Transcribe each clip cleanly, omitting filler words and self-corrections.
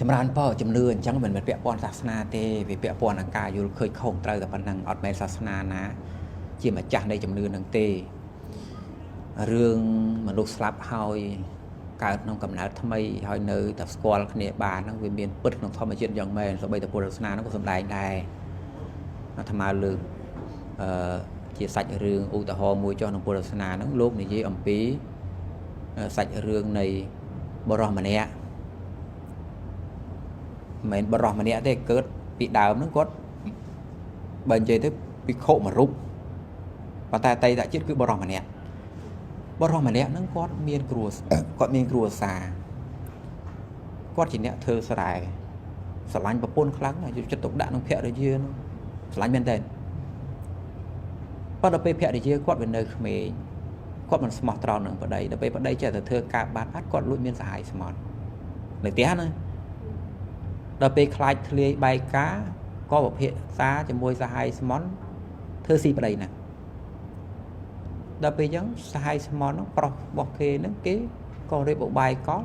ចម្រើនពរជំនឿអញ្ចឹងមិនមែនពាក់ព័ន្ធសាសនាទេវាពាក់ព័ន្ធនឹងការយល់ឃើញខុសត្រូវតែប៉ុណ្ណឹងអត់មែនសាសនាណាជាម្ចាស់នៃជំនឿនឹងទេរឿងមនុស្សស្លាប់ហើយកើតក្នុងកំណើតថ្មីហើយនៅតែស្គាល់គ្នាបានហ្នឹងវាមានពិតក្នុងធម្មជាតិយ៉ាងមែនសូម្បីតែពុទ្ធសាសនាហ្នឹងក៏សម្ដែងដែរអាត្មាលើកអឺជាសាច់រឿងឧទាហរណ៍មួយចុះក្នុងពុទ្ធសាសនាហ្នឹងលោកនិយាយអំពីសាច់រឿងនៃបុរសម្នាក់ មិនមែនបរោះម្នាក់ទេកើតពីដើមហ្នឹងគាត់បើនិយាយទៅភិក្ខុមួយរូបប៉ុន្តែអតីតជាតិគឺបរោះម្នាក់បរោះម្នាក់ហ្នឹងគាត់មានគ្រួគាត់មានគ្រួសារគាត់ជាអ្នកធ្វើស្រែស្រឡាញ់ប្រពន្ធខ្លាំងណាស់យកចិត្តទុកដាក់នឹងភរិយាហ្នឹងស្រឡាញ់មែនតើប៉ុន្តែដល់ពេលភរិយាគាត់វានៅក្មេងគាត់មិនស្មោះត្រង់នឹងប្តីដល់ពេលប្តីចេះតែធ្វើការបាត់អត់គាត់លួចមានសហាយស្មត់នៅផ្ទះណាដល់ពេលខ្លាចធ្លាយបែកការក៏ពិភាក្សាជាមួយសហាយស្មន់ធ្វើស៊ីប្តីណាដល់ពេលអញ្ចឹងសហាយស្មន់ហ្នឹងប្រុសរបស់គេហ្នឹងគេក៏រៀបឧបាយកល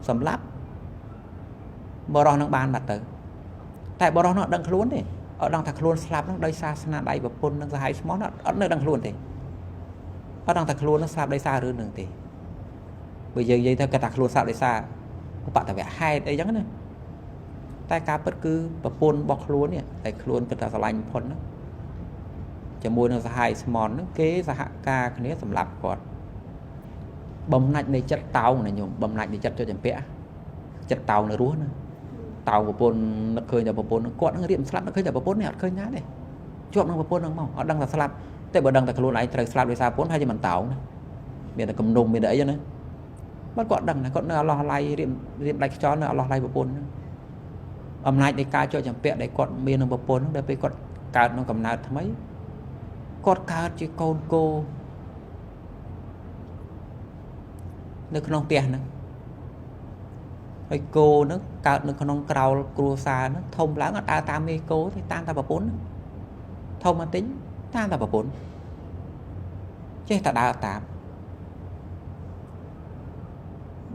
សម្លាប់បរោះនឹងបានបាត់ទៅតែបរោះនោះអត់ដឹងខ្លួនទេអត់ដឹងថាខ្លួនស្លាប់ហ្នឹងដោយសារស្នាដៃប្រពន្ធនិងសហាយស្មន់អត់នៅដឹងខ្លួនទេអត់ដឹងថាខ្លួននឹងស្លាប់ដោយសាររឿងហ្នឹងទេបើយើងនិយាយថាគាត់ថាខ្លួនស្លាប់ដោយសារឧបតវហេតុអីចឹងណាតែការពិតគឺប្រពន្ធរបស់ខ្លួននេះតែខ្លួនគិតថាស្រឡាញ់បំផុតហ្នឹងជាមួយនឹងសហាយស្មន់ហ្នឹងគេសហការគ្នាសម្លាប់គាត់បំណាច់នៃចិត្តតោងណាញោមបំណាច់នៃចិត្តចុចចម្ពាក់ចិត្តតោងនៅរស់ណាតោងប្រពន្ធនឹកឃើញតែប្រពន្ធគាត់ហ្នឹងរៀបស្លាប់នឹកឃើញតែប្រពន្ធនេះអត់ឃើញណាទេជាប់នឹងប្រពន្ធហ្នឹងមកអត់ដឹងថាស្លាប់តែបើដឹងតែខ្លួនឯងត្រូវស្លាប់ដោយសារប្រពន្ធហើយជាមិនតោងណាមានតែគំនុំមានតែអីណាបើគាត់ដឹងណាគាត់នៅអឡោះឡៃរៀបរៀបដាច់ខ្យល់នៅអឡោះឡៃប្រពន្ធហ្នឹងអំណាចនៃការជាប់ចម្ពាក់ដែលគាត់មាននឹងប្រពន្ធហ្នឹងដល់ពេលគាត់កើតក្នុងកំណើតថ្មីគាត់កើតជាកូនគោនៅក្នុងផ្ទះហ្នឹងហើយគោហ្នឹងកើតនៅក្នុងក្រោលគ្រួសារហ្នឹងធំឡើងអត់ដើរតាមមេគោទេតាមតែប្រពន្ធធំមកតិចតាមតែប្រពន្ធចេះតែដើរតាម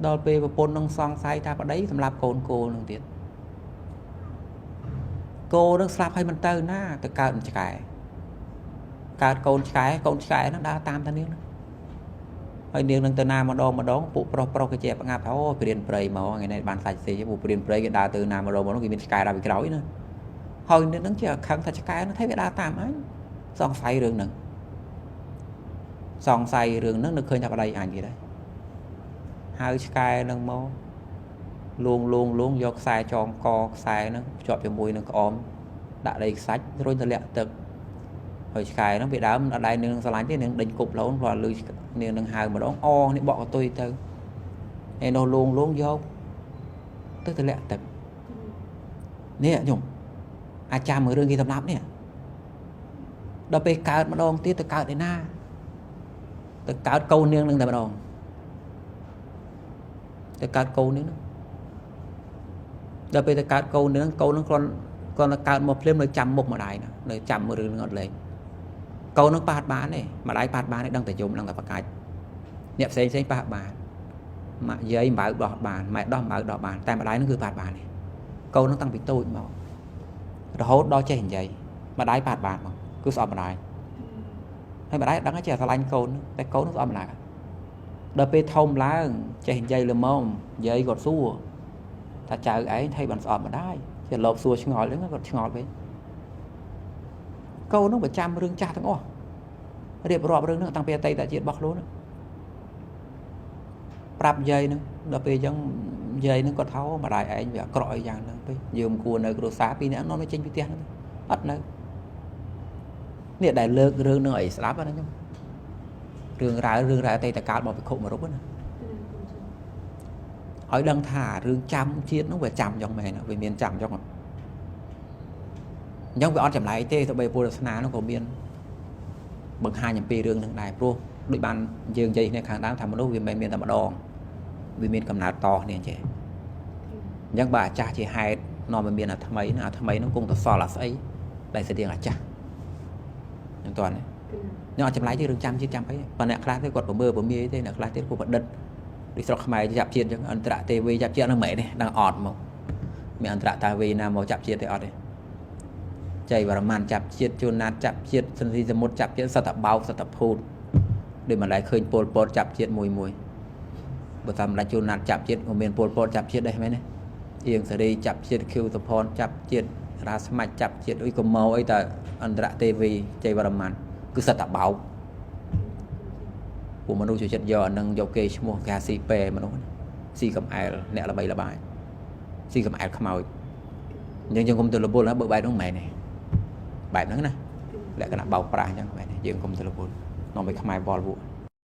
ដល់ពេលប្រពន្ធនឹងសង្ស័យថាប្តីសម្លាប់កូនគោនឹងទៀតគោនឹងស្លាប់ហើយមិនទៅណាទៅកើតឆ្កែកើតកូនឆ្កែកូនឆ្កែហ្នឹងដើរតាមតានាងហ្នឹងហើយនាងនឹងទៅណាម្ដងម្ដងពួកប្រុសប្រុសគេចេះផ្ងាប់ថាអូព្រានព្រៃមកថ្ងៃនេះបានសាច់ស៊ីពួកព្រានព្រៃគេដើរទៅណាម្ដងម្ដងគេមានឆ្កែដើរពីក្រោយណាហើយនាងនឹងចេះខឹងថាឆ្កែហ្នឹងថាវាដើរតាមអញសង្ស័យរឿងហ្នឹងសង្ស័យរឿងហ្នឹងនឹកឃើញថាប្តីអញទៀតហើយហៅឆ្កែនឹងមកលងលងលងយកខ្សែចងកខ្សែហ្នឹងភ្ជាប់ជាមួយនឹងក្អមដាក់ដីខ្សាច់រុញទៅលាក់ទឹកហើយឆ្កែហ្នឹងពីដើមអត់ដែរនាងស្រឡាញ់ទេនាងដេញគប់ឡូនព្រោះលឺនាងនឹងហៅម្ដងអនេះបកកតុយទៅឯនោះលងលងយកទៅទៅលាក់ទឹកនេះញោមអាចារ្យមួយរឿងគេសម្លាប់នេះដល់ពេលកើតម្ដងទៀតទៅកើតឯណាទៅកើតកូននាងនឹងតែម្ដងទៅកើតកូននាងហ្នឹងដល់ពេលទៅកើតកូននាងកូនហ្នឹងគ្រាន់តែកើតមកភ្លាមនៅចាំមុខម្ដាយណានៅចាំរឿងហ្នឹងអត់លែងកូនហ្នឹងប៉ះអត់បានទេម្ដាយប៉ះអត់បានទេដឹងតែយំដឹងតែប្រកាច់អ្នកផ្សេងផ្សេងប៉ះបានម៉ាក់យាយអំបៅដោះបានម៉ែដោះអំបៅដោះបានតែម្ដាយហ្នឹងគឺប៉ះអត់បានទេកូនហ្នឹងតាំងពីតូចមករហូតដល់ចេះនិយាយម្ដាយប៉ះអត់បានមកគឺស្អប់ម្ដាយហើយម្ដាយដឹងចេះស្រឡាញ់កូនតែកូនហ្នឹងស្អប់ម្ដាយដល់ពេលធំឡើងចេះនិយាយល្មមយាយគាត់សួរថាចៅឯងថៃបានស្អប់ម្ដាយចេះលោបសួរឆ្ងល់ហ្នឹងគាត់ឆ្ងល់វិញកូនហ្នឹងប្រចាំរឿងចាស់ទាំងអស់រៀបរាប់រឿងហ្នឹងតាំងពីអតីតជាតិរបស់ខ្លួនប្រាប់យាយហ្នឹងដល់ពេលអញ្ចឹងយាយហ្នឹងគាត់ថាម្ដាយឯងវាអាក្រក់អីយ៉ាងហ្នឹងពេកយើងមិនគួរនៅគ្រួសារពីរនាក់នាំចេញពីផ្ទះហ្នឹងអត់នៅនេះដែលលើករឿងហ្នឹងឲ្យស្ដាប់ណាខ្ញុំរឿងរ៉ាវអតីតកាលរបស់ភិក្ខុមួយរូបណាឲ្យដឹងថារឿងចាំជាតិហ្នឹងវាចាំយ៉ាងមែនវាមានចាំយ៉ាងអញ្ចឹងវាអត់ចម្លែកទេទោះបីពុទ្ធសាសនាហ្នឹងក៏មានបង្ហាញអំពីរឿងហ្នឹងដែរព្រោះដូចបានយើងនិយាយគ្នាខាងដើមថាមនុស្សវាមិនមែនមានតែម្ដងវាមានកំណើតតគ្នាអញ្ចឹងអញ្ចឹងបើអាចាស់ជាហេតុនាំឲ្យមានអាថ្មីណាអាថ្មីហ្នឹងគង់តែសល់អាស្អីដែលស្តៀងអាចាស់ហ្នឹងតើណាខ្ញុំអត់ចម្លែកទេរឿងចាំជាតិចាំអីប៉ុន្តែអ្នកខ្លះទេគាត់ប្រមើប្រមាយទេអ្នកខ្លះទៀតគាត់ប្រឌិត ដូចស្រុកខ្មែរចាប់ជាតិអញ្ចឹងអន្តរទេវីចាប់ជាតិហ្នឹងមិនមែនទេដឹងអត់មកមានអន្តរតាវីណាមកចាប់ជាតិទេអត់ទេចៃវរ្ម័នចាប់ជាតិជួនណាតចាប់ជាតិសន្ធិសមុទ្រចាប់ជាតិសត្វតបោកសត្វតភូតដូចមិនដែលឃើញពលពតចាប់ជាតិមួយមួយបើតាមម្ដេចជួនណាតចាប់ជាតិក៏មានពលពតចាប់ជាតិដែរមែនទេអៀងសេរីចាប់ជាតិខៀវសុផនចាប់ជាតិរាស្មាច់ចាប់ជាតិអុយក៏មកអីតែអន្តរទេវីចៃវរ្ម័នគឺសត្វតបោកពួកមនុស្សចូលចិត្តយកអានឹងយកគេឈ្មោះគេហៅស៊ីពេមនុស្សស៊ីកំអែលអ្នកល្បីល្បាញស៊ីកំអែលខ្មោចអញ្ចឹងយើងកុំទៅរវល់ណាបើបែបហ្នឹងមិនមែនទេបែបហ្នឹងណាលក្ខណៈបោកប្រាស់អញ្ចឹងមែនទេយើងកុំទៅរវល់នាំឲ្យខ្មែរវល់វក់។